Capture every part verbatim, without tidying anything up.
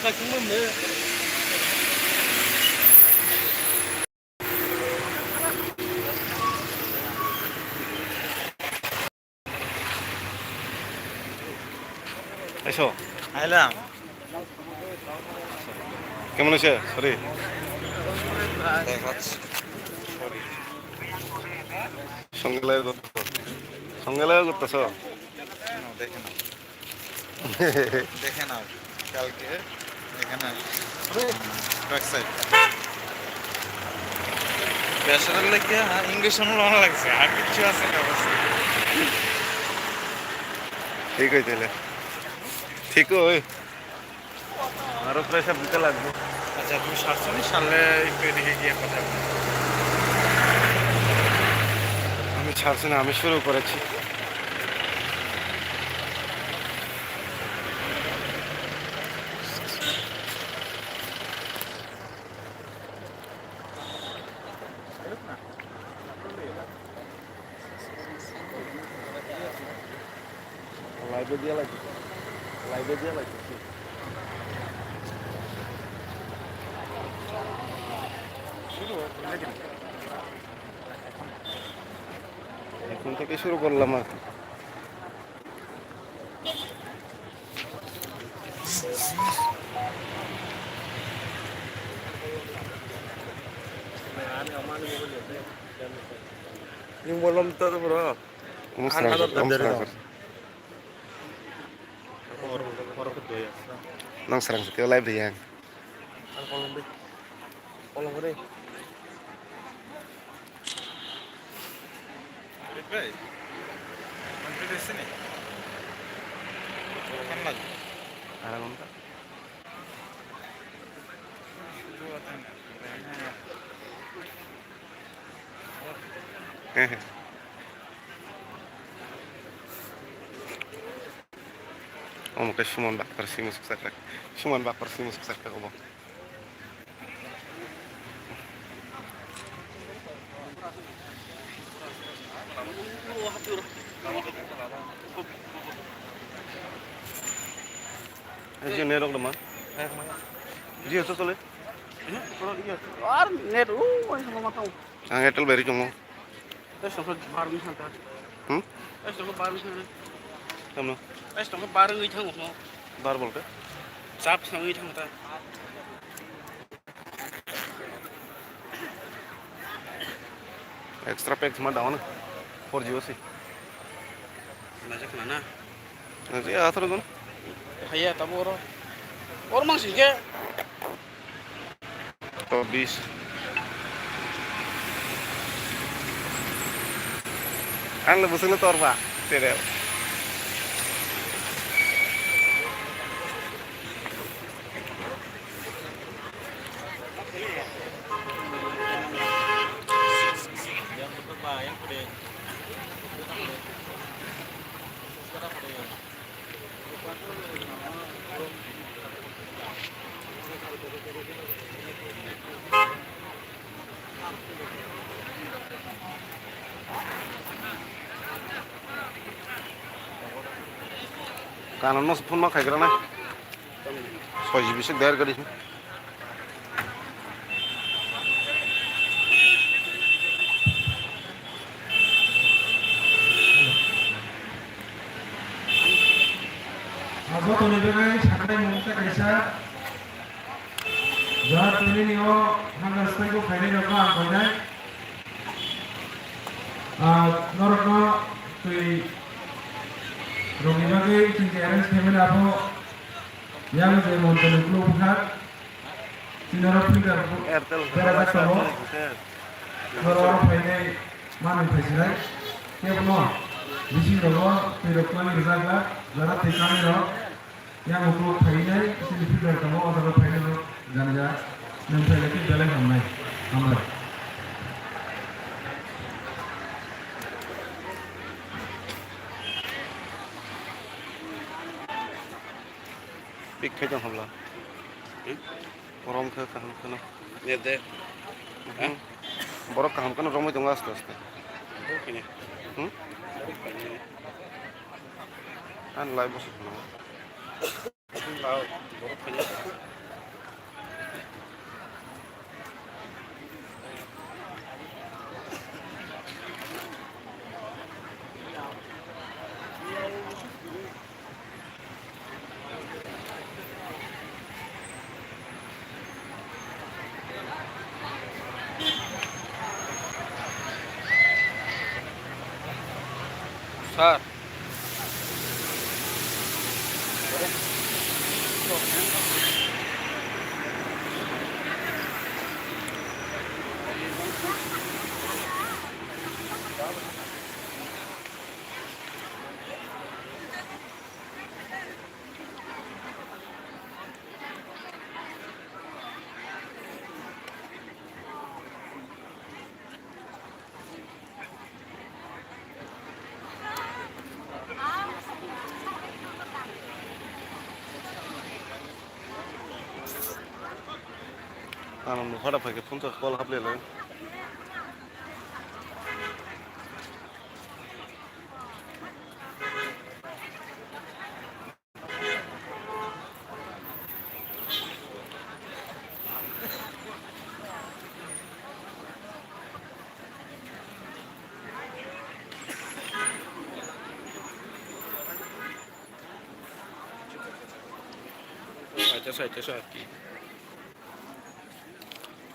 Aiso. Aila. Kemon hoise? Sorry. Songelai gotto. Songelai gotto so. দেখে নাও, কালকে এখানে back side. বেসরকারি লেখে, হ্যাঁ, ইংলিশ অনু রওনা লাগছে, আর কিচ্ছু আছে না অবস্থা। ঠিক হই তাহলে। ঠিক হই। আরো প্রায় সব দিতে লাগবে। আচ্ছা, তুমি সাতশো নি সালে একটু এদিকে গিয়ে কথা বলো। আমি ছাড়ছি না, আমি শুরু করেছি। লাইভে দিয়া লাগবে। লাইভে দিয়া লাগবে। শুরু হোক, এখন থেকে শুরু করলাম আর কি। Yung bolom to, bro. Ang sarap, ang sarap. Nang sarang sa live yan. Ang bolom, bro. Bolom, bro. Arang unta. He he. Omo khe Suman Bakpar simi swksak kha. Suman Bakpar simi swksak kha obo. এই যে net off মা। জি আছে চলে। আর নেট ও ওই সময় মাথা। Ang Airtel bai ri chongo. Tei songkha bar wngkha ta. Hmm? Tei songkha bar wngkha. Tamno? Tei songkha bar wngwi thango. Bar bolte? Chap songwi thango ta. Extra pack ma dawan. Four G o si. Najak na na. Najak ya, atharo jon. Haiya, tabo oro. Oro mang singke. Chobbish. Ang le busung le torba. Tere. Kanan no phone ma khaigra na. Soi G B se der gari. Abo toni bagwi sakrai mung tei kaisa jora tini ni o hanga staigo khainai rok ang koinai. Ah, norokno twi rokni bagwi chini arrange khaimani abo yang je montoni uklok bwkhak. Chini oro filter Airtel berajak tongo. Norok oro phainai manwi phaisinai. Kebono bising rogo twi rok twlangwi rwjak glak, jora twi kanwi rok. Yang uklok phainai, chini filter tongo, o jaga phainai rok jani ja. Nwng phailai khe belai hamnai. Hambai. Pik khai tong habla. Hmm? Borom khe kaham kheno. Net de. Hmm. Borok kaham kheno romwi tongo aste aste. Borok kini. Hmm? Borok kini. An lai bosok kheno. Sir. Ang nokha da phaikhe phone sa call haplelai.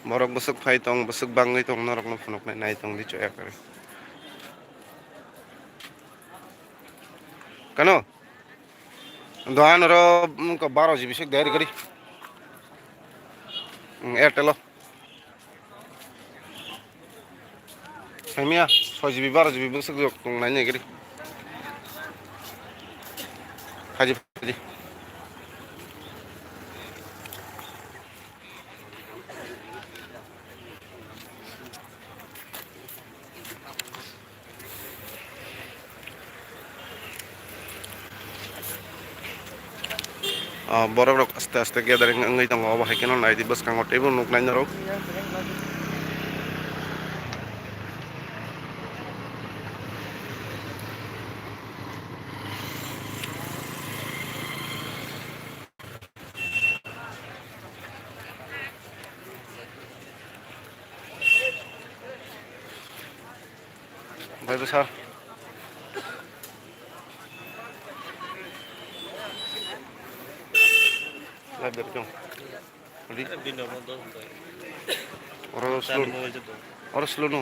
Borok bwswk phai tong, bwswk bangwi tong, norokno phunuknai nai tong di chaya kwrwi. Kano? Dohan oro, mm, ko baro G B swk dai rwgwi. Mm, Airtel o. Saimia, soi G B, baro G B bwswk jok tong nai nai gari. Phaidi, phaidi. Ah, borok rok aste aste gathering wngwi tongo, obo hai kheno naidi bwskango teibo nuknai norok. Bai bwsa. Live berjong. Ready? Oro slow. Oro slow no.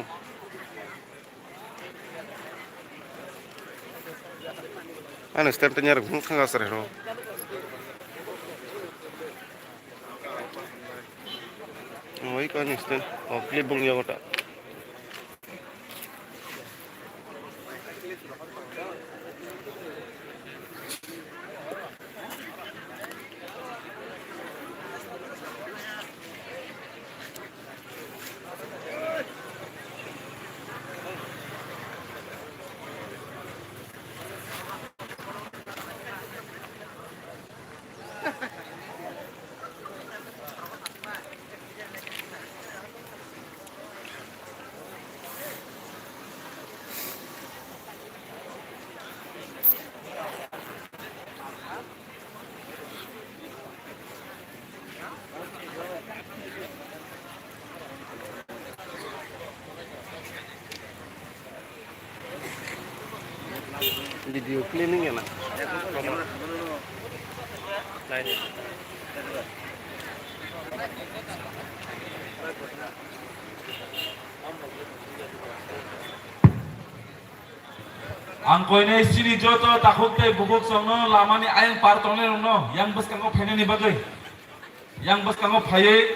Ano stand tanya rok thang asar hero. Oi ko ani stand. Oh, clip bung yago ta. Video cleaning ya na. Ang koinai chini joto takhuk tei bukhuk chwngno lamani ayang par tongnai rokno yang bwskango phainani bagwi. Yang bwskango phaiwi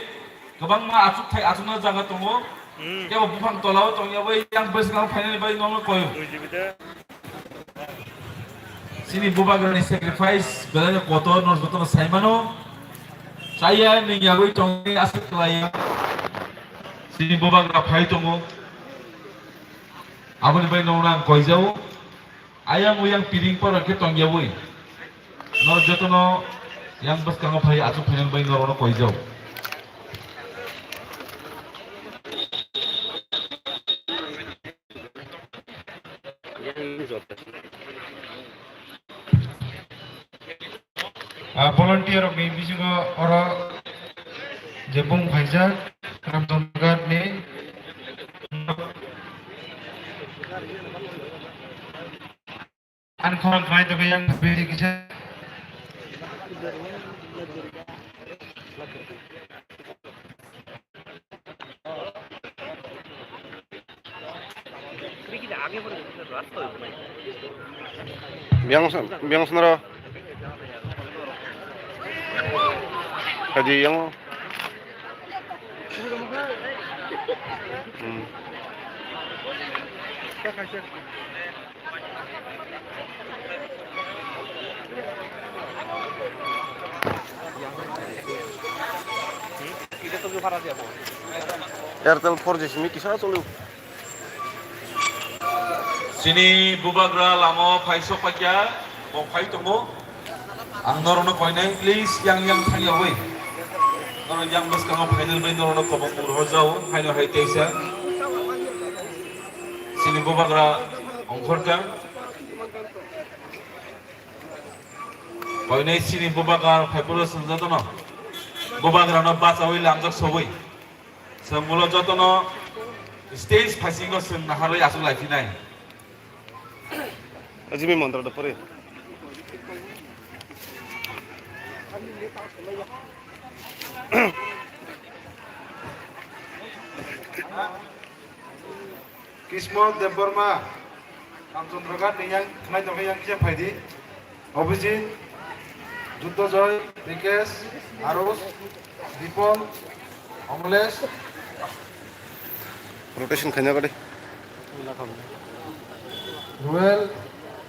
kwbangma achukthai achukna jaga tongo. Hmm. Kebo buphang tolao tongyawi yang bwskango phainani bagwi nono koyo. Bujibi de. Chini bubagrani sacrifice belai kotor no jotono saimano. Chaya ningyawi tongwi aswk kwlaiya. Chini bubagra phai tongo. Aboni bai nono ang koijao. Ayang uyang piring pora khe tongyawi. Norok jotono yang bwskango phai achuk phainani bai norokno koijao. Ah, volunteer Rokni bisingo oro je bung phaijak Ramchandra Ghat ni ani khorang khlai tongwi yang bini kisa. Biyang, biyang senaro. Kaji yang. Hmm. Airtel four G simi kisa choli. Chini bubagra lama phai sok paikya, bo phai tongo. Ang norokno koinai, please, yang yang thangyawi. Norok yang bwskango phainani bai norokno kobok mung rohorjao, haino hai teisa. Chini bubagra ongkhorkha. Koinai chini bubagra phaiphuru swngjatono. Bubagrano bachawi lamjak sowi. Chwng ulo jotono stage phaisingo chwng naharwi achuk laiphinai. Jimmy Mantra da pore. Kismo Debbarma, Ramchandra Ghat ni yang khnai tongkhe yang kisa phaidi. Abhijit, Juddojoy, Rikesh, Arush, Dipon, Amlesh. Rotation khaina gadi. Ruel,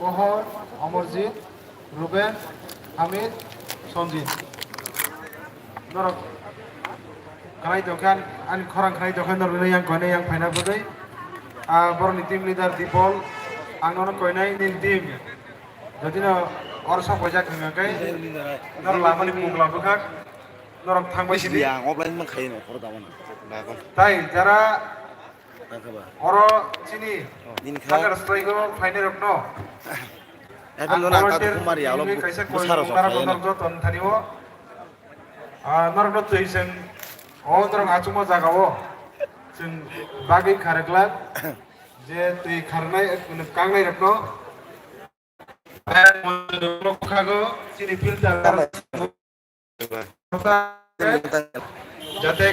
Kohor, Amarjit, Ruben, Hamid, Sanjit. Norok khnai tongkhe, ani khorang khnai tongkhe, norok yang koine yang phaina bagwi. Ah, borokni team leader Dipol, ang nono koinai nini team. Jodi no or sok paijak hwnga khe, norok lamani mung labwkhak, norok thangbai sidi. Yang offline man khaino khoro damani. Tai jara oro chini nini kha. Sagar staigo phainai rokno. Ekan ang lona ta volunteer khumari alo hwnwi kaisa bwsaro koi mung narok jokhaino. Norok joto thani o. Ah, norokno twi chwng o norok achukma jaga o chwng bagwi kharwkhlak je twi kharnai kangnai rokno. Khago chini filter. Jate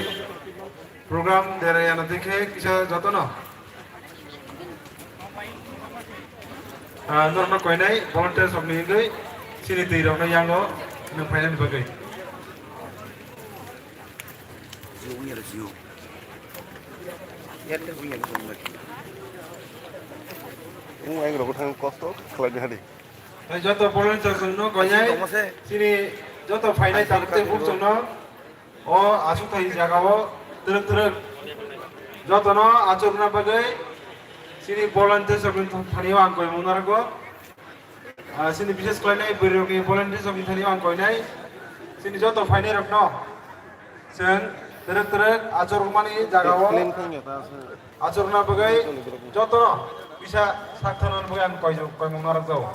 program derayana dikhe kisa jotono. Ah, norokno koinai volunteers rokni hwnwi chini twi rokno yango nwng phainani bagwi. Jio wngya rw Jio. Airtel wngya rw wngya. Wng wng rw bwthang kosto khlai di hadi. Tai joto volunteer rokno koinai chini joto phainai tabuk tei buk chwngno o aswk thai jaga o twrwk twrwk jotono achukna bagwi chini volunteers rokni thani o ang koimung narwkgo. Ah, chini bises khlainai bwrwi rokni volunteers rokni thani o ang koinai. Chini joto phainai rokno chwng twrwk twrwk achukmani jaga o. Clean thangya ta se. Achukna bagwi joto bisa sak thangna bagwi ang koijo-, koimung narwkjago.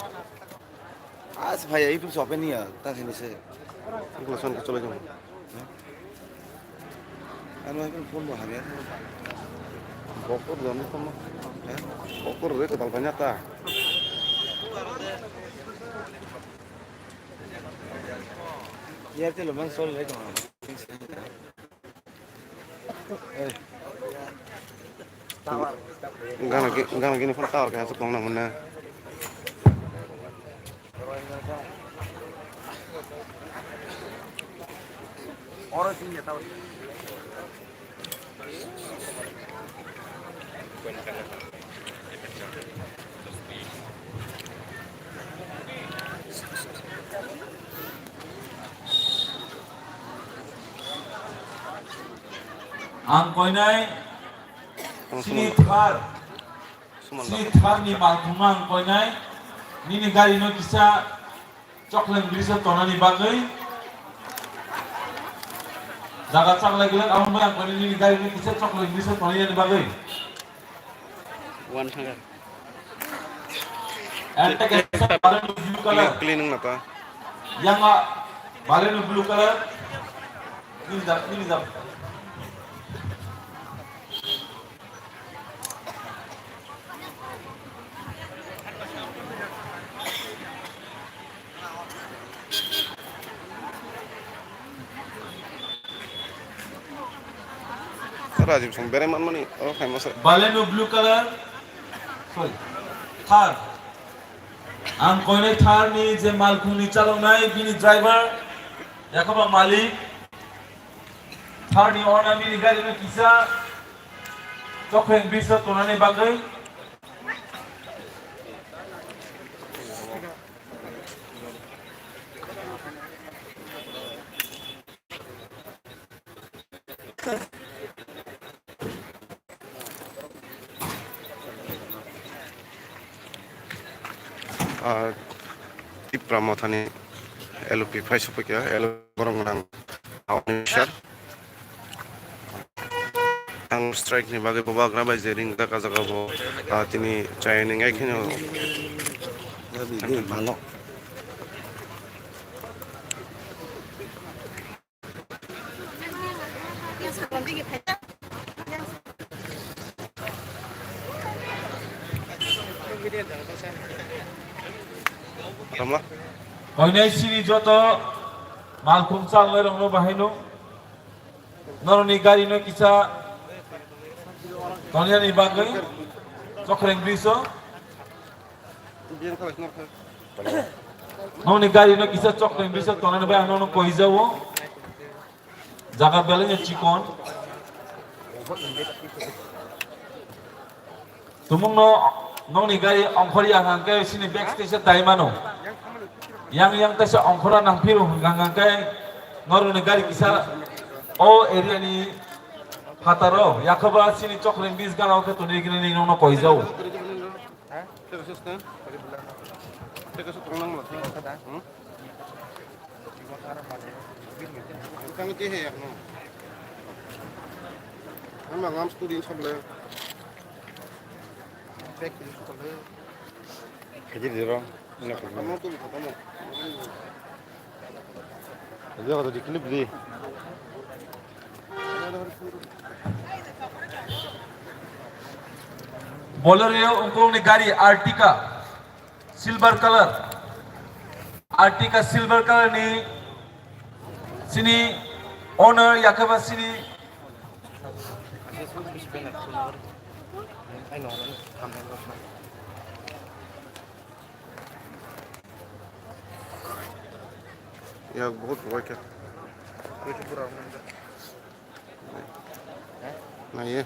As bhai, YouTube se open niya, ta sini se. Ikla son ke chole jabo. Ano iphone bo hamya. Bokur jani kono. Bokur re kedal banyak ta. Airtel mang sol le. Gana gini pun tower kaya sukong namun na. Ang koinai chini thar, chini thar ni malkhungma ang koinai nini gari no kisa chokleng brisa tonani bagwi. Jaga chaklai glak, aboni bagwi ang koinai nini gari no kisa chokleng brisa tonani bagwi. One hundred. And take a blue color. Clean, clean na ta. Yang a Baleno blue color. Nini jab, nini jab. Rajiv Song berai manmani, o khaima se. Baleno blue color. Sorry. Thar. Ang koinai Thar ni je malkhung ni chaloknai bini driver, yakhoba malik. Thar ni owner bini gari no kisa chokreng bisa tonani bagwi. Ah, Tipra Mothani L O P phai sopikya, L O P borok nang. Ang strike ni bagwi bubagra bai je ring jaka jaka bo, ah, tini chayani ngai kheno. Tama? Koinai sini joto malkhung chalnai rokno bahaino. Norokni gari no kisa tonjani bagwi chokreng biso. Nokni gari no kisa chokreng biso tonani bai ang nono koijao. Jaga belai no chikon. Tumungno nokni gari ongkhorya hwnkhe sini backstage dai mano. Yang yang taisa ongkhora nangphiro hwnkha hwnkhe norokni gari kisa o area ni phataro yakhoba sini chokreng bis gana o khe toni gini nokno koijao. Teka su tong nang mo. Hmm? Ang kang ke he yakno. Ang ma ngam student sable. Pek kiri sable. Kiri diro. Ina ko. Tamo tu tamo. Dia kata di clip di. Bolero yo ungkulni gari Ertiga silver color, Ertiga silver color ni sini owner yakaba sini. Ya, बहुत बड़ा क्या? ये तो पूरा हमने नहीं है।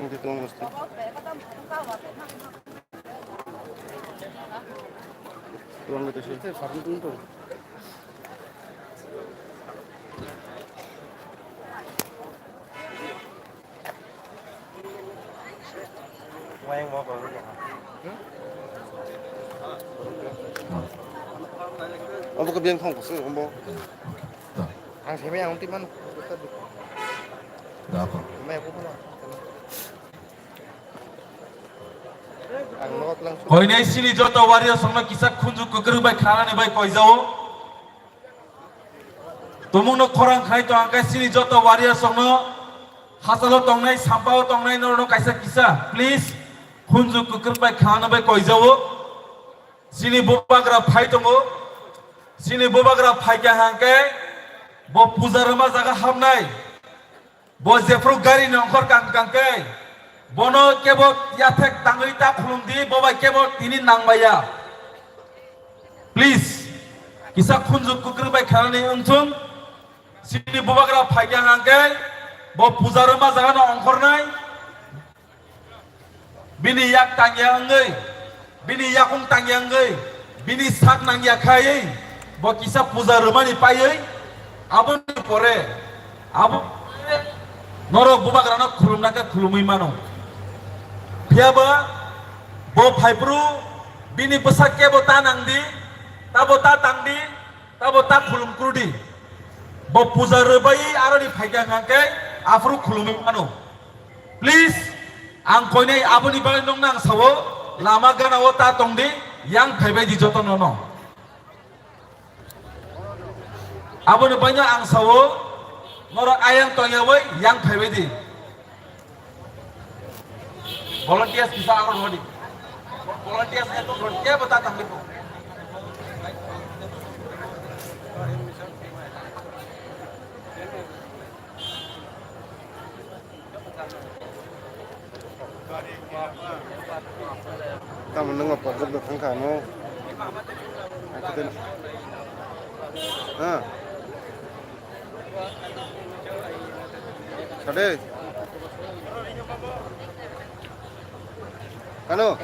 Ini tuang mesti. Tuang itu sih. Obo ke biyang thong kusu, obo. Ang simi ang ti man. Dako. Mai aku pun. Ang nok lang. Koinai sini joto warrior songno kisa khunju kukruk bai khanani bai koijao. Tumungno khorang khai to angkai sini joto warrior songno hasalo tongnai, sampao tongnai norokno kaisa kisa, please, khunju kukruk bai khana bai koijao. Sini bubagra phai tongo, sini bubagra phai kha hangke bo puja rwma jaga hamnai. Bo jephru gari ni ongkhor kang kang khe, bono kebo yathek tangwi ta khulum di, bo bai kebo tini nang maya. Please, kisa khunju kukruk bai khanani wngthung. Sini bubagra phaikha hangkhe, bo puja rwma jaga no ongkhornai. Bini yak tangya wngwi, bini yakung tangya wngwi, bini sak nangya khaiwi, bo kisa puja rwmani paiwi, aboni pore Abo norok bubagrano khulumna khe khulumwi mano. Phiyaba bo phaiphuru bini bwsa kebo ta nangdi, tabo ta tangdi, tabo ta khulum krudi. Bo puja rwbai aroni phaikha hwnkhe aphuru khulumwi mano. Please, ang koinai aboni bagwi nokno ang sao, lama gana-o ta tongdi, yang phaibai di jotono no. Aboni bagwi ang sao, norok ayang tongyawi yang phaibai di. Volunteers kisa aro rodi. Volunteers kisa rodi, kebo ta tangdi ko. Tamo nwngo pocket bo thang kha, no? Ha. Sade. Kano?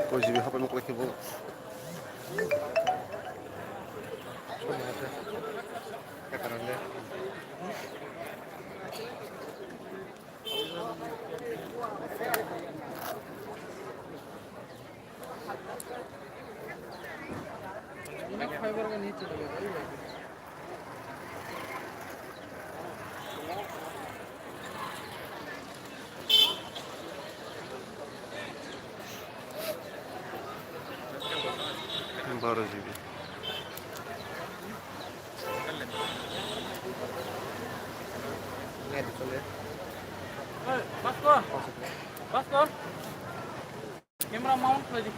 Pojibwi hapai mokol khe bo. Baro G B. Camera mount khlai di.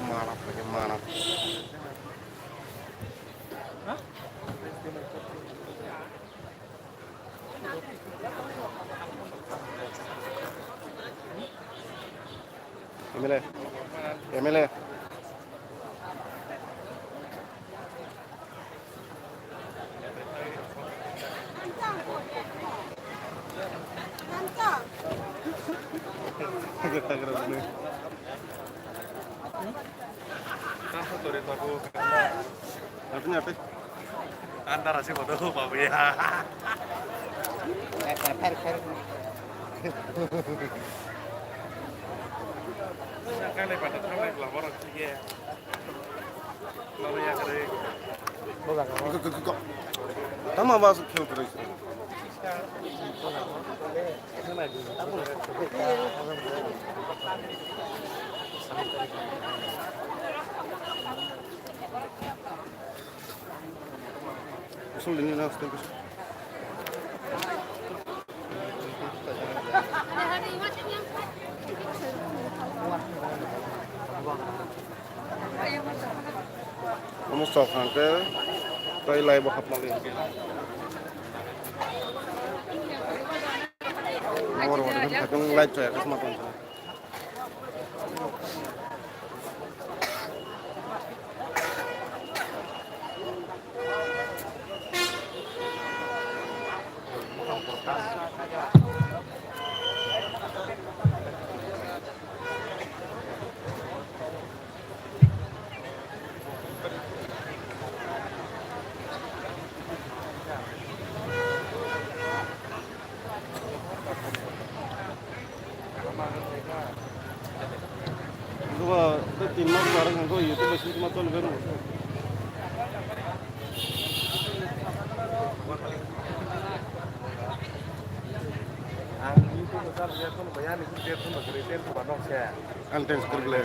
Manap khlai di, manap. Ha? M L A. M L A. Ante, ante. Andar así cuando babuya. Kale pada kale belabor así ya. Lalu ya kare. Tama ba khel kwrwi. Usul dini na usul. Omo sok hangke tai lai bo hapmali. Mor hor hwn khatung lai chaya kasma tong. Duga, tei tin mas barang hangko YouTube bai sini cuma tol bero. Ang YouTube channel ya kono bayani ku dia kono gre dia kono banok se. Ang tense kor ble.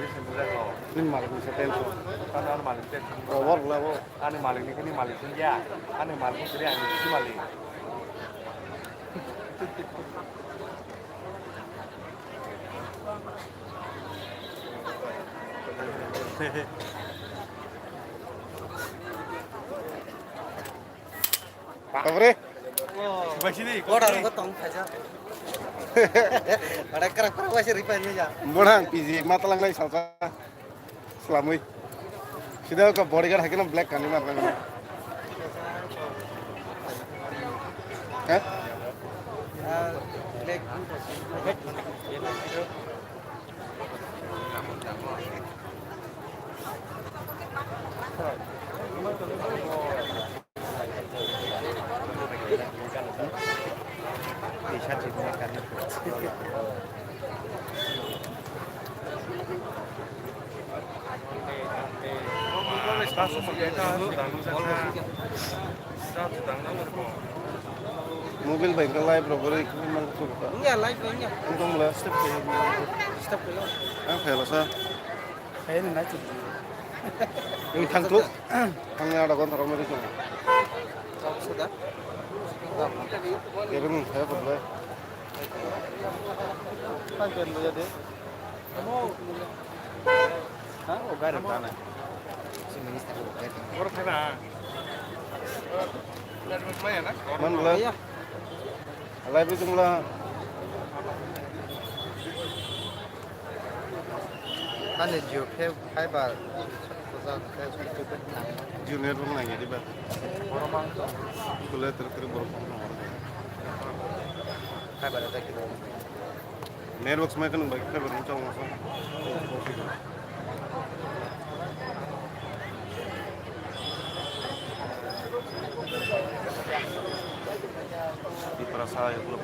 Nin malik ni se tense. Kan ang malik tense. Oh, wor la wo. Ani malik ni kini malik sing ya. Ani malik ni kiri ani kiri malik. Kabri? Kora rogo tong khaja. Ada krak krak wasi ripa ni ja. Borang P G matalang lai salsa. Slamwi. Sida ka bodyguard hakino black kani mar kani. Ha? Ah, black. Mobile bai ka live rok bwrwi mang kuk ka. Wngya live wngya. Ang tong bwla step khe. Step khe. Ang phela sa. Khe ni nai chuk. Ang thang kuk. Ang ya da gon thorok mari chuk. Kok suda. Kebeng khe bwla. Pan pen bwla de. Ha, o gari tana. Si minister o gari. Bor khana. Man bwla. Iya. Alai bi jumla. Ani Jio khe fiber. Jio network nang ya diba. Kule ter ter borok. Fiber attack. Network smai kan bai ka bai chong masa. Di perasa ya belum.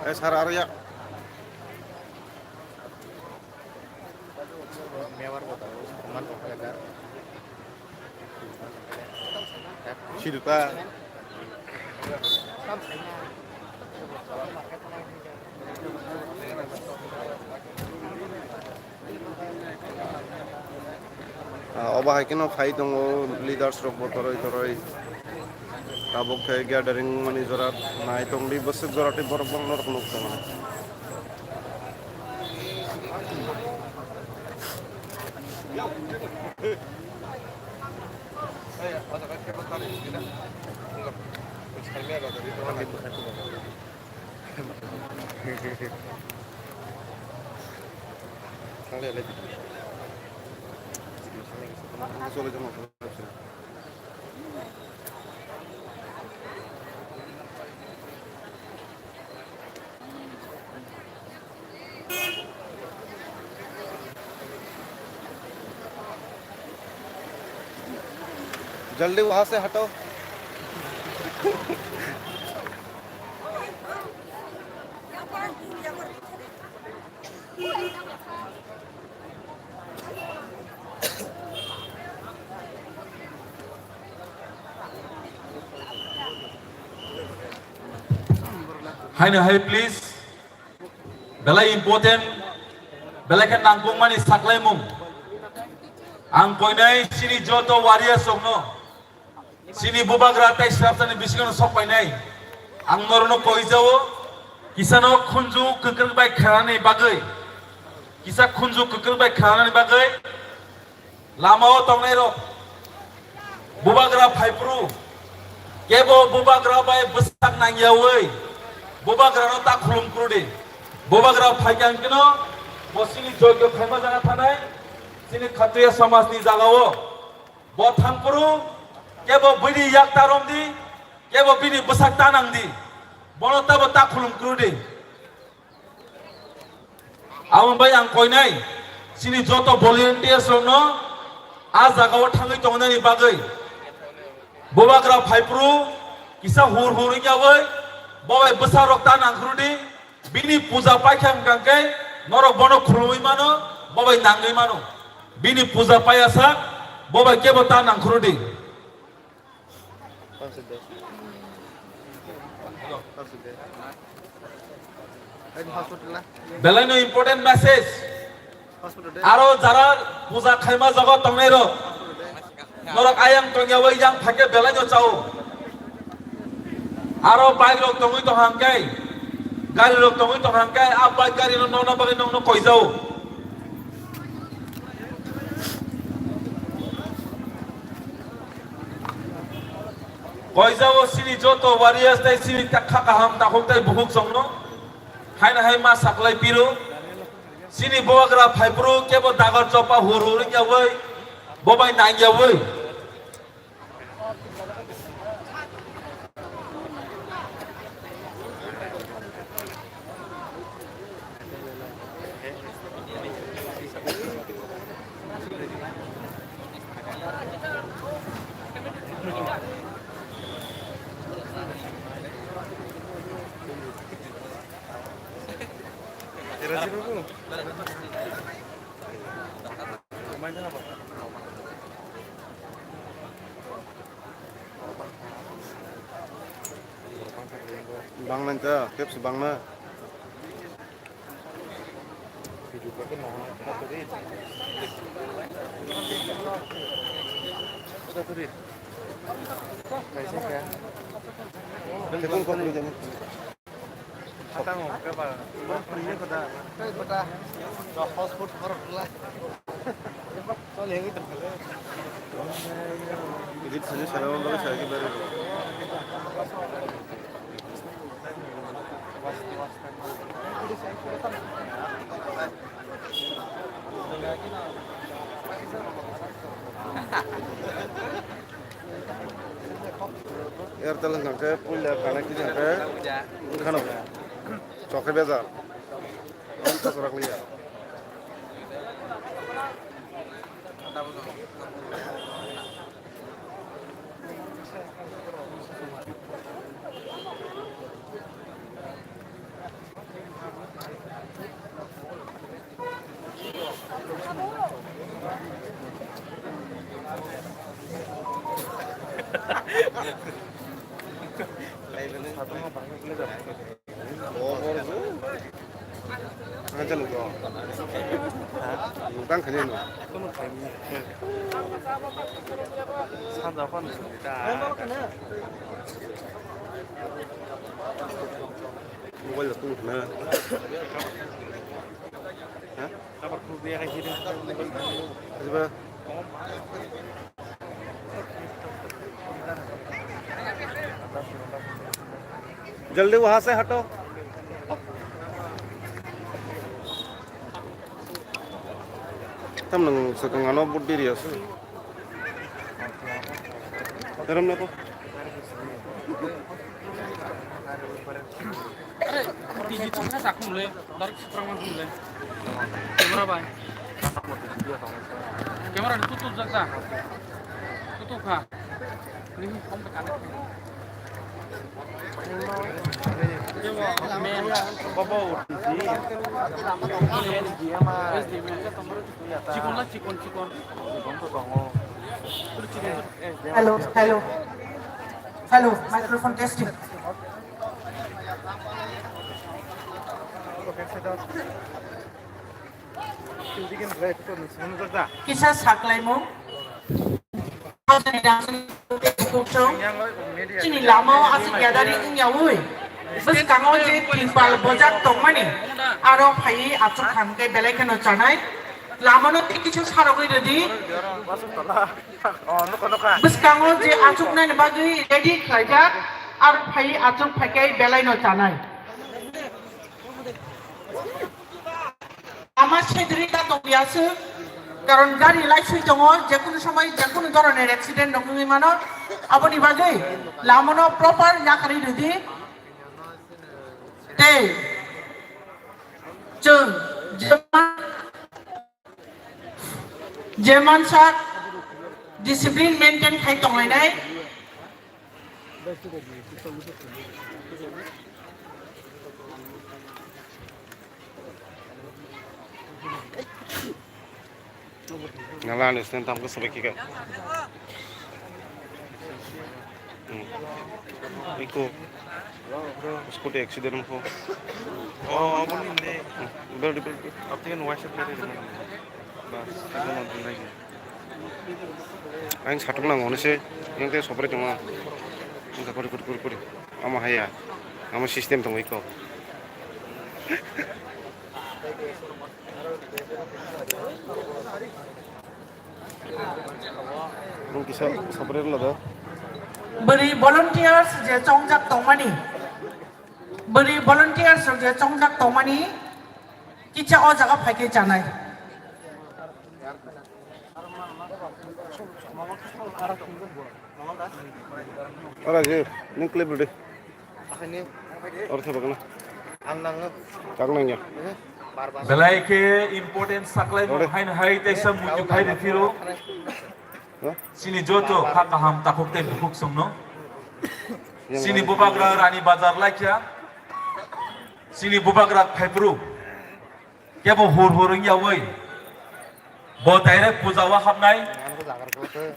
Eh, sar aro ya. Siduta. Ah, obo hai kheno phai tongo leaders rok bo toroi toroi. Tabuk khe gathering mani jora nai tongdi bwswk jora tei borok bangma rok nuk tongo. जल्दी वहां से हटो। Haino hai, please. Belai important, belai khe nangkukmani saklaimung. Ang koinai chini joto warriors rokno, chini bubagra tei srapsani bisingo sok painai. Ang norokno koijao, kisano khunju kwkrwk bai khanani bagwi, kisa khunju kwkrwk bai khanani bagwi, Lama o tongnai rok, bubagra phaiphuru, kebo bubagra bai bwsak nangyawi, bubagra no ta khulum krudi. Bubagra phaikha hwnkhe no, bo chini joigyo khaima jaga thanai, chini Khatriya samaj ni jaga o. Bo thangphuru, kebo bini yak ta romdi, kebo bini bwsak ta nangdi. Bono tabo ta khulum krudi. Abo bai ang koinai, chini joto volunteers rokno a jaga o thangwi tongnani bagwi. Bubagra phaiphuru kisa hur hur wngya bai, bo bai bwsa rok ta nangkhru di, bini puja paikha hwnkha khe norok bono khulumwi mano, bo bai nangwi mano. Bini puja paiya sak, bo bai kebo ta nangkhru di. Belai no important message. Aro jara puja khaima jaga tongnai rok. Norok ayang tongya bai yang phake belai no chao. Aro bike rok tongwi tong hangkai. Gari rok tongwi tong hangkai. A bike gari no nokna bagwi nokno koijao. Koijao chini joto warriors tei chini kha kaham takhuk tei bukhuk chongno. Haino hai ma saklai piro. Chini bubagra phaiphuru kebo dagar chopa hur hur wngya bai. Bo bai nangya bai. Bangna ta, tepsi bangna. Tepung kok ni jani. Hatang o ke ba? Ba puri ko da. Kai bata. Hotspot horok la. Chal, hegi to. Edit sani sara wala sara ki bare. Airtel hwnkha khe puila connect hwnkha khe wngkhano chokhe bejal. Ang thosrak liya. Ang jaluk o. Nukang khani no. Sanja pan. Mobile tung khna. Ha? Abar khuluk ya kaisa de. Adiba. जल्दी वहां से हटो। Tam nang swkang ano buddi ri asu. Daram na ko. T V tong kha sakhum le, direct suprang ma khum le. Camera bai. Camera ni tutup jak da. Tutup kha. Hello, hello. Hello, microphone testing. Kisa saklaimung. Chini lama o aswk yadari wngya ui. Bwskango je tripal bojak tongmani, aro phaiwi achuk khamkhe belai kheno chanai. Lama no tei kisa sarogwi rwdi. Bwskango je achuknani bagwi ready khlaijak, aro phaiwi achuk phaikhe belai no chanai. Ama sedri ta tongya se, karon gari lai sui tongo, jekunu somoi jekunu doroner accident rok wngwi mano, aboni bagwi lamono proper yakarwi rwdi. Tei chwng jema, jemansa discipline maintain khai tonglainai. Nala ni stand tam ko sabai kika. Hmm. Iko. Scooty accident ko. Oh, aboni ne. Hmm. Udah di. Abti kan wasit dari mana? Bas, itu mau lagi. Ang satung nang ono se, yang teh sopre tong. Ang kapari kuri kuri kuri. Ama haya, ama system tong iko. Nung kisa sopre lo do. Bwrwi volunteers je chongjak tongmani, bwrwi volunteers je chongjak tongmani, kisa o jaga phaikhe chanai. Ora je, ning clip rwdi. Ora thapa kana. Ang nang. Ang nang ya. Belai khe important saklai mo haino hai tei sa muitu khai de phiro. Chini joto kha kaham takhuk tei bukhuk songno. Chini bubagra Rani Bazar laikha. Chini bubagra Phaipru. Kebo hur hur wngya oi. Bo direct puja o hapnai.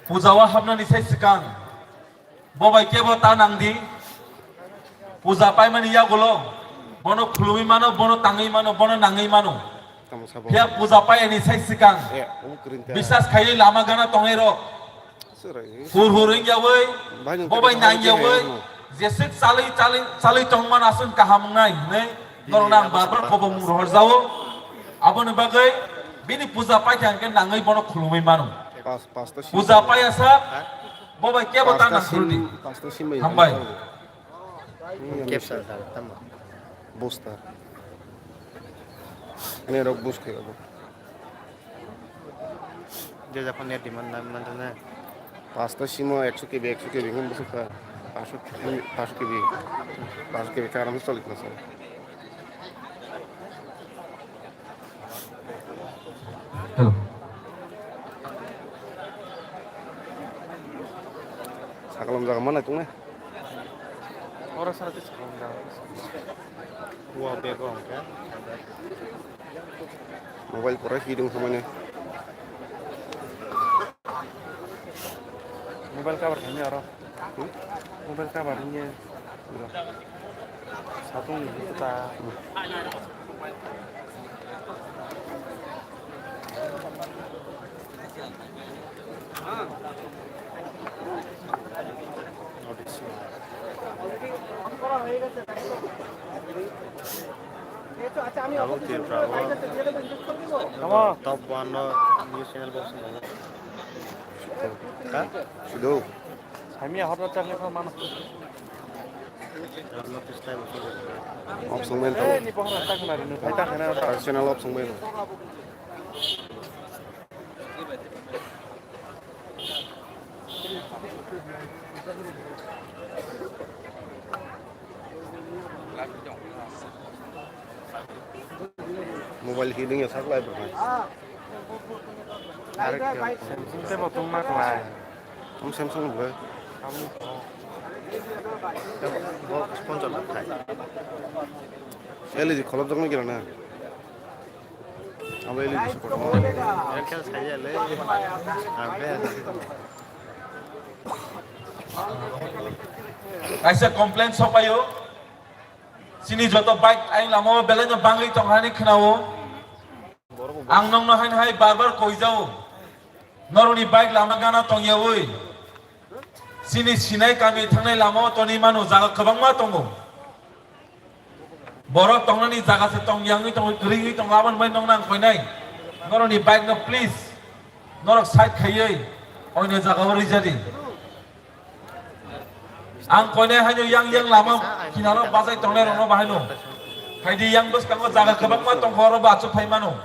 Puja o hapnani sai swkang. Bo bai kebo ta nangdi. Puja paimani yagulo. Bono khulumwi mano, bono tangwi mano, bono nangwi mano. Phiya puja paiyani sai swkang. Biswas khaiwi lama gana tongnai rok. Hur hur wngya oi, bo bai nangya oi, jeswk chalwi chalwi chalwi tongmano aswk kaham wngnai hwnwi norokno ang bar bar khobor mung rohorjao. Aboni bagwi bini puja paikha hwnkhe nangwi bono khulumwi mano. Puja paiya sak, bo bai kebo ta nangkhurdi. Hambai. Capture sir, tamo? Booster. Ani rok boost khai abo. Je japan ya demand na man na. Pasta simo ekso K B, ekso K B hum boost kha. Paanch so, paanch so K B. Paanch so K B karam choli kna sir. Hello. Sakalam jaga mana tungne? Ora sara te sakalam jaga. Wa bego angka. Mobile pura hidung samanya. Mobile cover kami aro. Hmm? Mobile cover ini. Satung ni kita. Abo Tripura o top one no news channel bo swngo. Ha? Sudo. Saimia hotdog chakle kho mano. Option main to. Channel option main. Mobile hiding ya saklai bro. Samsung tei bo tongma klai. Om Samsung bro. Sponsor na khai. L E D kholopjaknai kira na. Abo L E D support. Kaisa complaint sopaio. Chini joto bike ayang lama o belai no bangwi tong hani khwnao. Ang nokno haino hai bar bar koijao. Norokni bike lama gana tongyawi. Chini sinai kami thangnai lama o toni mano jaga kwbangma tongo. Borok tongnani jaga se tong yangwi tongo, kwrwngwi tongo, aboni bai nokno ang koinai. Norokni bike no please, norok side khaiwi oino jaga o rwjadi. Ang koinai haino yang yang lama kinaro bachai tongnai rokno bahaino. Haidi yang bwskango jaga kwbangma tongkha, oro bo achuk phai mano.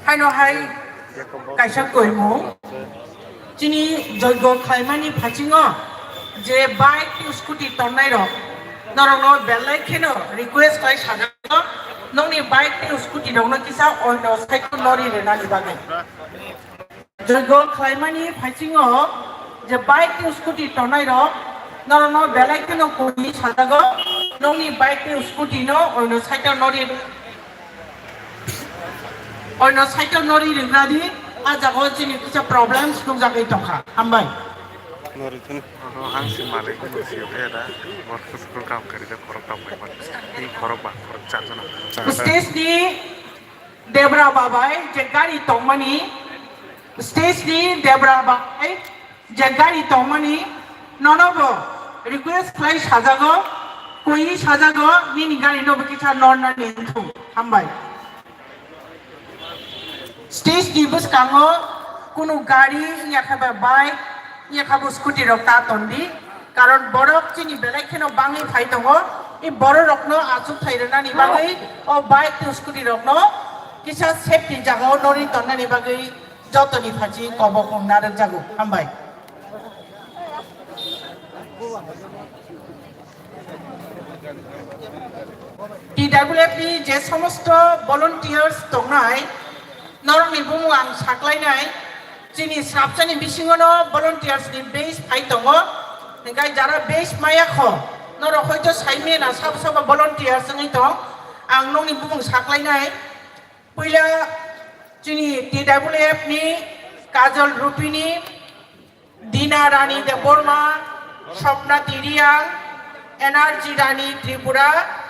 Haino hai kaisa koimung. Chini joigo khlaimani phasingo je bike tei scooty tongnai rok, norokno belai kheno request khlai sajago, nokni bike tei scooty rokno kisa oino side o nori rwnani bagwi. Joigo khlaimani phasingo je bike tei scooty tongnai rok, norokno belai kheno koi sajago, nokni bike tei scooty no oino side o nori Oino cycle no ri rwgradi, a jaga o chini kisa problems nukjagwi tongkha. Hambai. No ri thani. Oho, ang si malik no si khe da. Bor school kam kari da, khorok tam bai bar. Ni khorok ba, khorok char jona. Stage ni Debra babai je gari tongmani, stage ni Debra babai je gari tongmani, nono bo request khlai sajago, koi sajago, nini gari no bo kisa nornani wngthung. Hambai. Stage ni bwskango kunu gari, wngya khe ba bike, wngya khe bo scooty rok ta tondi. Karon borok chini belai kheno bangwi phai tongo. I borok rokno achuk thai rwnani bagwi o bike tei scooty rokno kisa safety jagao norwi tonnani bagwi jotoni phachi kobok wngna rwkjago. Hambai. T W F ni je somosto volunteers tongnai, norokni bumung ang saklainai, chini swrapsani bisingono volunteers ni base phai tongo, hingkai jara base maya kho, norok hoito sai mena sabo sabo volunteers wngwi tong, ang nokni bumung saklainai. Puila chini T W F ni Kajol Rupini, Dina Rani Debbarma, Swapna Tiriang, Energy Rani Tripura.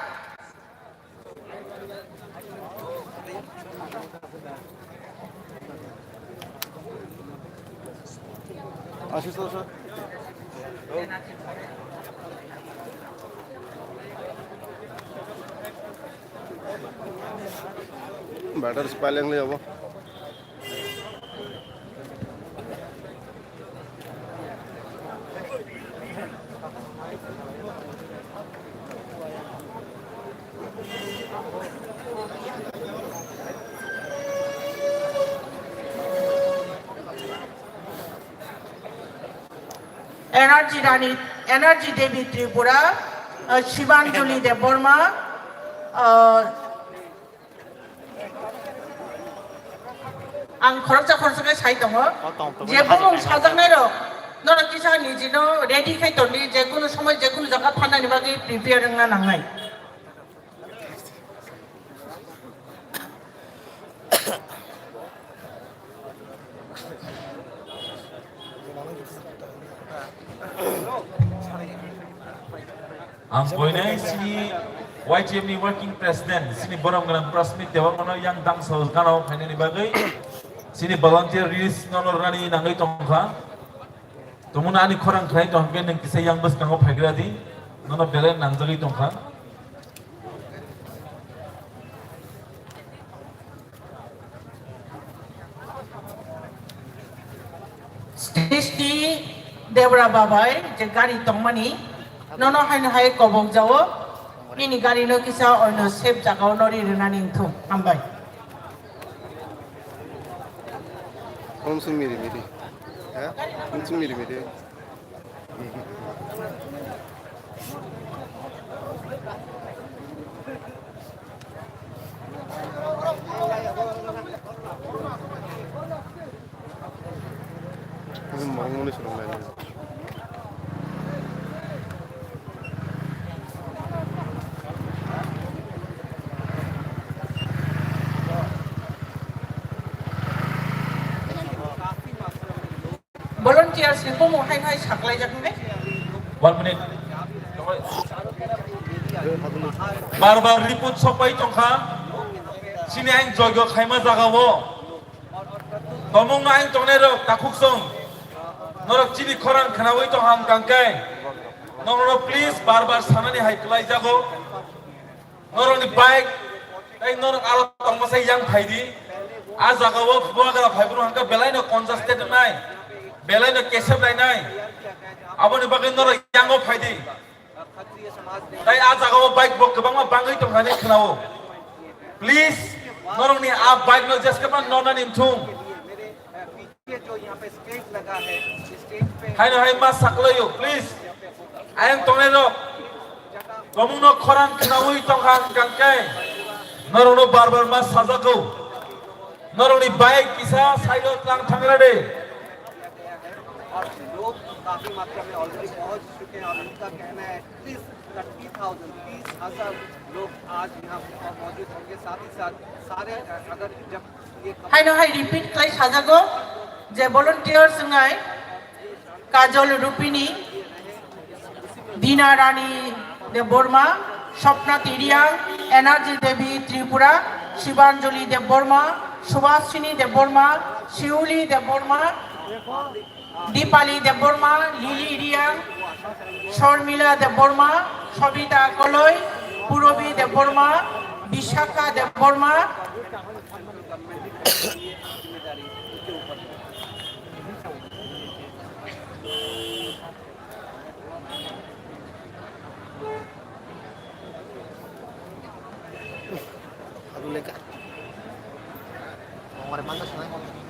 Ashish sir. Battery spy leng le abo. Energy Rani, Energy Devi Tripura, uh, Shivanjali Debbarma, uh, ang khoroksa khoroksa khe sai tongo, je bumung sajaknai rok, norok kisa nijino ready khai tongdi, je kunu somoi, je kunu jaga phanani bagwi prepare wngna nangnai. Ang koinai sini Y T F ni working president, sini borom gwnang Prasmit Debbarmano yang dangsa gana phainani bagwi, sini volunteer release no rwnani nangwi tongkha. Tumuna ani khorang khlai tong hwnkhe nwng kisa yang bwskango phaigra di, nono belai nangjagwi tongkha. Stage ni Debra babai je gari tongmani, nono haino hai kobok jao, nini gari no kisa oino safe jaga o nori rwnani wngthung. Hambai. Unsung miri miri. Ha? Unsung miri miri. Volunteers ni bumung hai hai saklai jak ne? One minute. Bar bar report sokpai tongkha. Sini ang joigo khaima jaga o. Tomung na ang tongnai rok takhuk song. Norok chini khorang khnawi tong ham kangkai. Norok please bar bar sanani hai klai jago. Norokni bike, tei norok aro tongma sai yang phai di. A jaga o bubagra phai bwrwi hwnka belai no congested wngnai, belai no kesep lainai. Aboni bagwi norok yang o phai di. Tei a jaga o bike bo kwbangma bangwi tongthani khwnao. Please, norokni a bike no jeske phano nonani mthung. Haino hai ma saklaio, please. Ayang tongnai rok. Tomungno khorang khnaui tongkha hwnkha khe norokno bar bar ma sajago. Norokni bike kisa side o tlang thangra de. और लोग काफी मात्रा में ऑलरेडी पहुंच चुके हैं और उनका कहना है एटलीस्ट थर्टी थाउजेंड, तीस हजार लोग आज यहाँ मौजूद होंगे। साथ ही साथ सारे अगर जब Haino hai repeat khlai sajago je volunteers wngnai Kajol Rupini, Dina Rani Debbarma, Swapna Tiriang, Energy Devi Tripura, Shibanjali Debbarma, Subhashini Debbarma, Shiuli Debbarma, Dipali Debbarma, Lily Riang, Shormila Debbarma, Sobita Koloi, Purabi Debbarma, Vishakha Debbarma,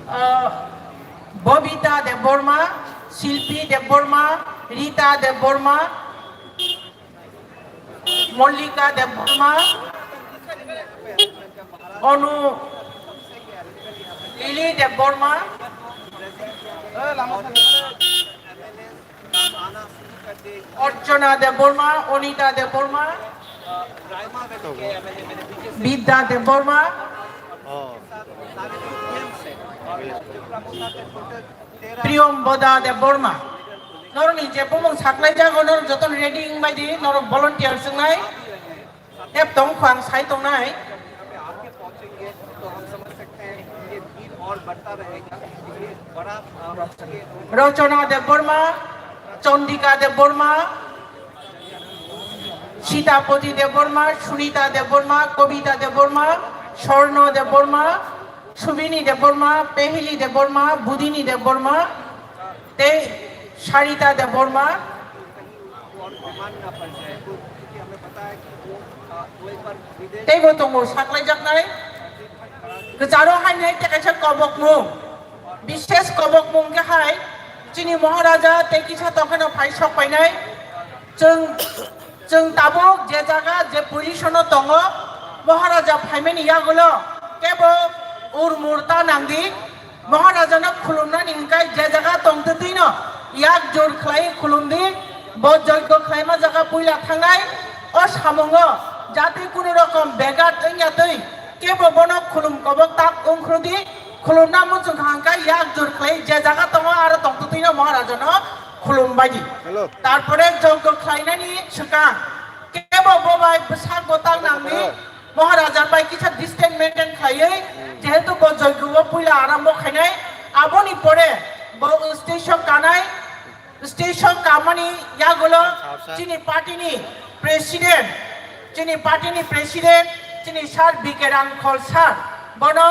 Ah, Bobita Debbarma, Silpi Debbarma, Rita Debbarma, Mollika Debbarma, Onu, Lily Debbarma, Archana Debbarma, Onita Debbarma, Bidya Debbarma, Priyomboda Debbarma. Norokni je bumung saklai jago, norok jotono ready wngbai di, norok volunteer swngnai. Tep tong kho ang sai tongnai. Rachana Debbarma, Chandrika Debbarma, Sitapati Debbarma, Sunita Debbarma, Kobita Debbarma, Swarna Debbarma, Subini Debbarma, Pehili Debbarma, Budini Debbarma, tei Sarita Debbarma. Teibo tongo saklaijaknai. Kwcharo hainai tei kaisa kobokmung. Bishes kobokmung khe hai chini Maharaja tei kisa tongkheno phai sok painai. Chwng Chwng tabuk je jaga je position o tongo, Maharaja phaimani yagulo kebo urmur ta nangdi, Maharaja no khulumnani hwnkhe je jaga tongtwtwino yak jur khlai khulumdi, bo joigo khlaima jaga puila thangnai, o samungo jatwi kunu rokom begat wngya twi kebo bono khulum kobok tak wngkhrudi, khulumna muchung hangkha yak jur khlai je jaga tongo aro tongtwtwino Maharaja no khulum baidi. Hello. Tarpore joigo khlainani swkang kebo bo bai bwsak bo tang nangni Maharaja bai kisa distance maintain khlaiwi, jehetu bo joigo o puila arambo khainai, aboni pore bo station kanai, station kamani yagulo chini party ni president, chini party ni president, chini sir B K Rangkhol sir, bono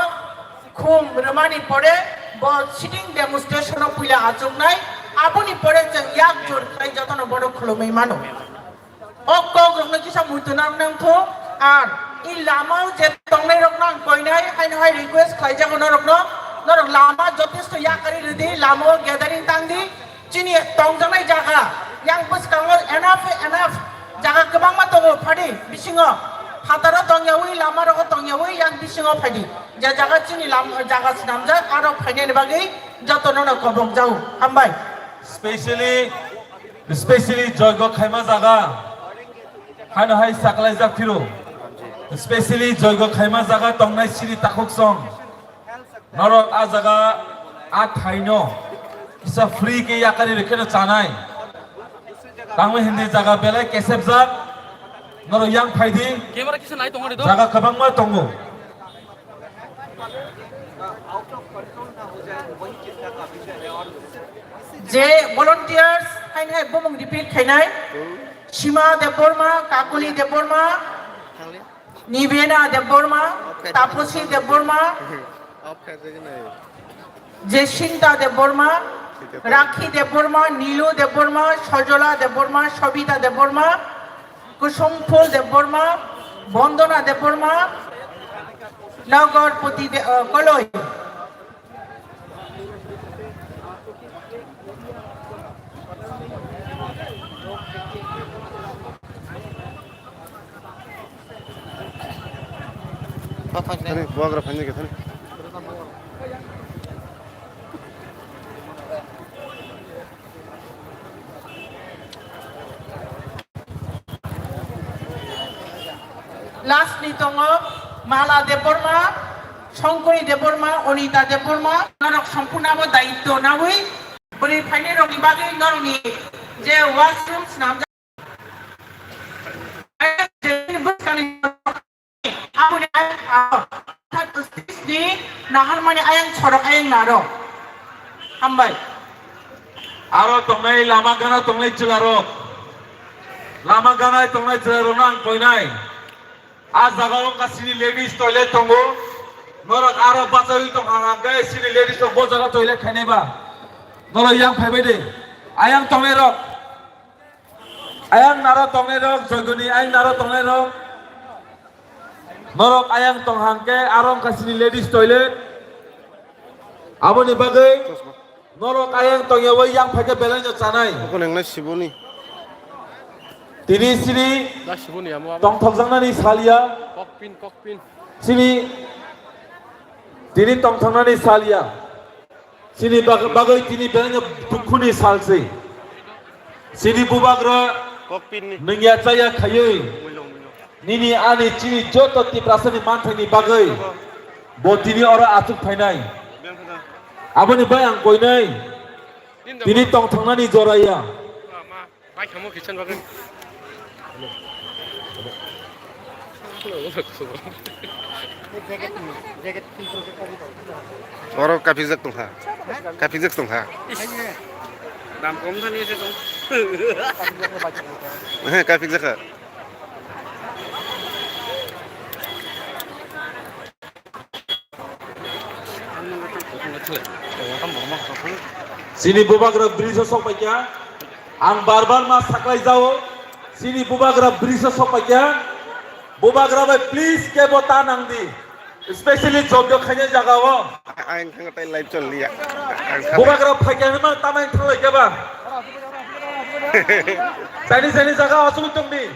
khum rwmani pore bo sitting demonstration o puila achuknai. Aboni pore chwng yak jor khlai jotono bono khulumwi mano. O kok rokno kisa muitu nang nang tho, ar i lama o je tongnai rokno ang koinai, haino hai request khlai jago norokno, norok lama jothesto yakari rwdi, lama o gathering tang di, chini tongjaknai jaga, yang bwskango enough, enough jaga kwbangma tongo, phadi bisingo phataro tongyawi, lama rogo tongyawi, yang bisingo phaidi, je jaga chini lam-, jaga swnamjak, aro phainani bagwi jotono no kobok jago, hambai. Specially Specially joigo khaima jaga haino hai saklaijak phiro. Specially joigo khaima jaga tongnai siri takhuk song. Norok a jaga a thaino kisa free khe yakari rwkheno chanai. Tangwi hindi jaga belai kesepjak. Norok yang phaidi. Camera kisa nai tongo ri do. Jaga kwbangma tongo. Je volunteers, haini hai bumung repeat khainai. Sima Debbarma, Kakuli Debbarma, Nibena Debbarma, Taposi Debbarma, Jesinta Debbarma, Rakhi Debbarma, Nilu Debbarma, Sojola Debbarma, Sobita Debbarma, Kusumphul Debbarma, Bondona Debbarma, Nagarpati De-, uh, Koloi. Thani, buagra phani ke thani. Last ni tongo Mala Debbarma, Songkori Debbarma, Onita Debbarma, norok sompurna bo daityo nawi, bwrwi phainai rokni bagwi norokni je washroom swnamjak. Aboni ayang aro, ni naharmani ayang sorok ayang naro. Hambai. Aro tongnai lama gana tongnai chwlarok. Lama gana tongnai chwlarokno ang koinai. A jaga o wngkha sini ladies toilet tongo. Norok aro bachawi tong hang hang khe sini ladies rok bo jaga toilet khainai ba. Norok yang phaibai de. Ayang tongnai rok. Ayang naro tongnai rok, joigoni ayang naro tongnai rok. Norok ayang tong hang khe aro wngkha sini ladies toilet. Aboni bagwi norok ayang tongyawi yang phaikhe belai no chanai. Oko nengnai siboni. Tini sini Da siboni amo abo. Tongthokjaknani salia. Kokpin, kokpin. Sini tini tongthoknani salia. Chini bag-, bagwi tini belai no dukhuni sal se. Chini bubagra Kokpinni. Nungya chaya khaiwi. Muilong, muilong. Nini ani chini joto Tiprasani manthaini bagwi. Bo tini oro achuk phainai. Beng khada. Aboni bai ang koinai. Din da tini bo. Tongthangnani joraya. Ma, ma. Bai khamo kitchen bagwi. Oro kapijak tongkha. Kapijak tongkha. Dam kom thani se tong. He, kapijak kha. Chini bubagra bridge o sok paikha. Ang bar bar ma saklai jao. Chini bubagra bridge o sok paikha. Bubagra bai please kebo ta nang di. Especially jobyo khainai jaga o. Ang thang tai live chol liya. Ang sa- Bubagra phaikha ma tamai thalai keba. Chini chini jaga o sung tong di.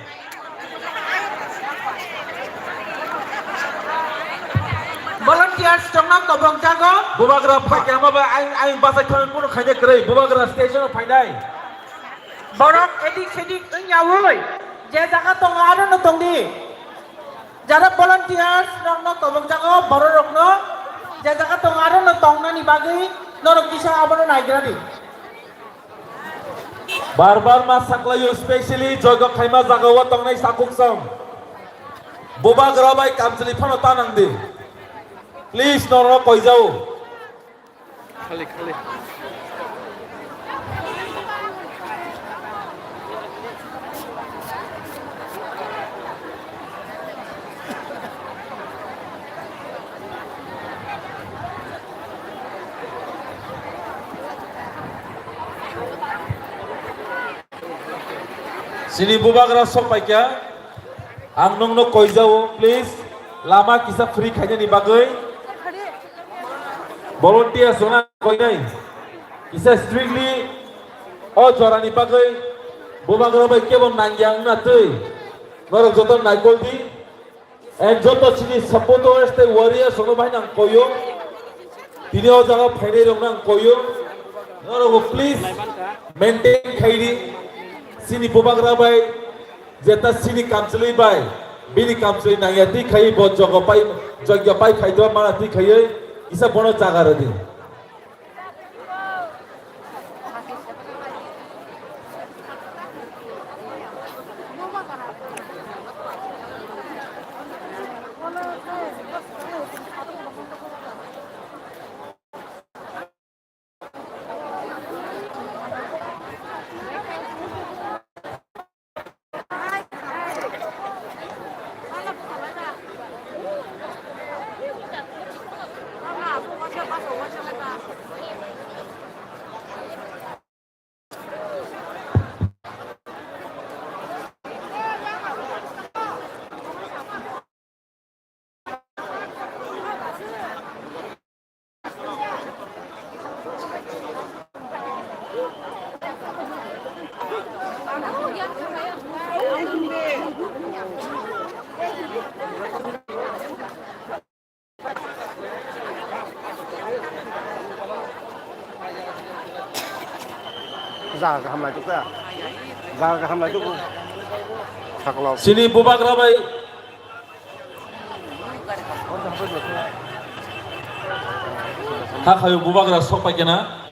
Volunteers tongna kobok jago. Bubagra phaikha ma ba aing, aing bachai thangwi kunu khaina kwrwi. Bubagra station o phainai. Borok edik sedik wngyaui je jaga tongo aro no tongdi. Jara volunteers rokno kobok jago, borok rokno je jaga tongo aro no tongnani bagwi norok kisa abono naigra di. Bar bar ma saklaio, specially joigo khaima jagao tongnai sakhuk song. Bubagra bai kamchwlwi phano ta nang di. Please, norokno koijao. Khali, khali. Chini bubagra sok paikha, ang nungno koijao, please, lama kisa free khainani bagwi. Volunteers rokno koinai, kisa strictly o jorani bagwi bubagra bai kebo nangya wngna twi norok joto naikol di. And joto chini supporters tei warriors rokno bahai nang koyo. Tini o jaga phainai rokno ang koyo. Norok please maintain khaidi. Chini bubagra bai jeta chini kamchwlwi bai bini kamchwlwi nangya twi khai bo jogo pai jogya pai khai do mana twi khaiwi kisa bono jaga rwdi. Jaga kaham naitukha. Jaga kaham naitukha. Saklo. Chini bubagra bai. Hakhayo bubagra sok paikha na.